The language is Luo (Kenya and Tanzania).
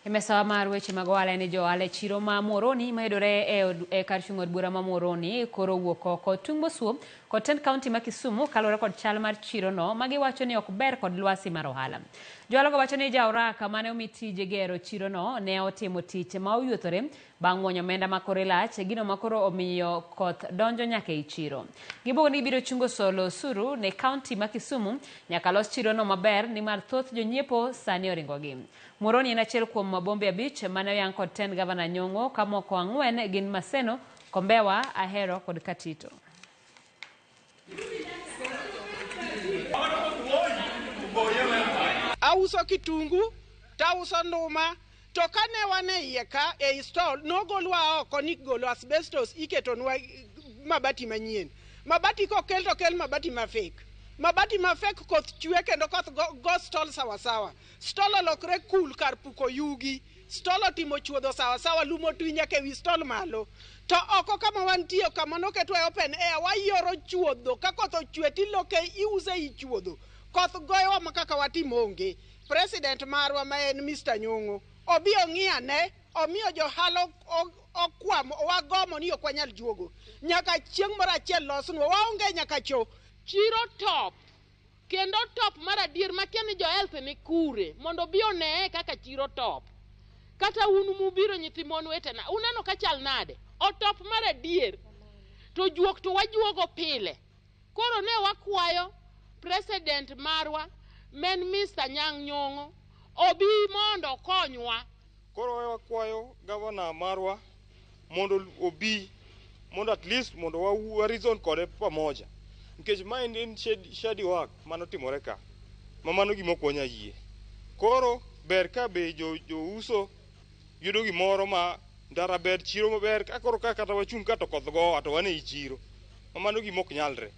E mesawa mar weche mag ohala en ni jo ohala e chiro ma Muhoroni mayudore e, od, e kar chung' od bura ma Muhoroni koro owuok oko tung' mosuo kod tend kaunti ma Kisumu kaluwore kod chal mar chirono ma giwacho ni ok ber kod lwasi mar ohala. Johala go wacho ni jaoraka mane omi tij gero chirono ne otimo tich ma oyuothore bang' muonyo omenda ma kore lach, gino ma koro omiyo koth donjo nyaka ei chiro. Gibuogo ni gibiro chungo solo osuru ne kaunti ma Kisumu nyaka los chirono maber nimar thoth jonyiepo sani oringogi. Muhoroni en achiel kuom bombe abich mane oyang kod tend gavana Nyong'o ka moko ang'wen gin Maseno, Kombewa, Ahero kod Katito. Auso kitungu tauso nduma to kane wan e iye ka ei stall nogolwa oko ni golo asbestos iketonwa mabati manyien. Mabati kokel to kel mabati ma fake. Mabati ma fake koth chwe kendo koth go, go stall sawasawa. Stall olokre kul kar puko yugi. Stall otimo chuodho sawasawa, lum otwi nyaka ewi stall malo. To oko kama wantie kama noketwa e open air wayoro chuodho ka koth ochwe tiloke iuse ei chuodho. Koth goyowa ma kaka watim onge. President marwa ma en Mr. Nyong'o obi ong'i ane omiyo johala okwamo wagomo ni ok wanyal juogo. Nyaka chieng' moro achiel losnwa waonge nyaka cho. Chiro top kendo top mar adier makia ni jo health ni kure mondo obi oneye kaka chiro top. Kata un mubiro nyithi mon wetena uneno ka chal nade? Otop mar adier. To juok to wajuogo pile. Koro ne wakwayo president marwa men Mr. Nyang' Nyong'o obi mondo okonywa. Koro wakwayo gavana marwa mondo obi mondo at least mondo wa, wa reason kode pamoja nikech ma en shady work manotimore ka ma mano gima ok wanyal yie. Koro ber ka be jouso yudo gimoro ma ndara ber chiro maber ka koro ka kata wachung' ka to koth gowa to wan ei chiro ma mano gima ok nyalre.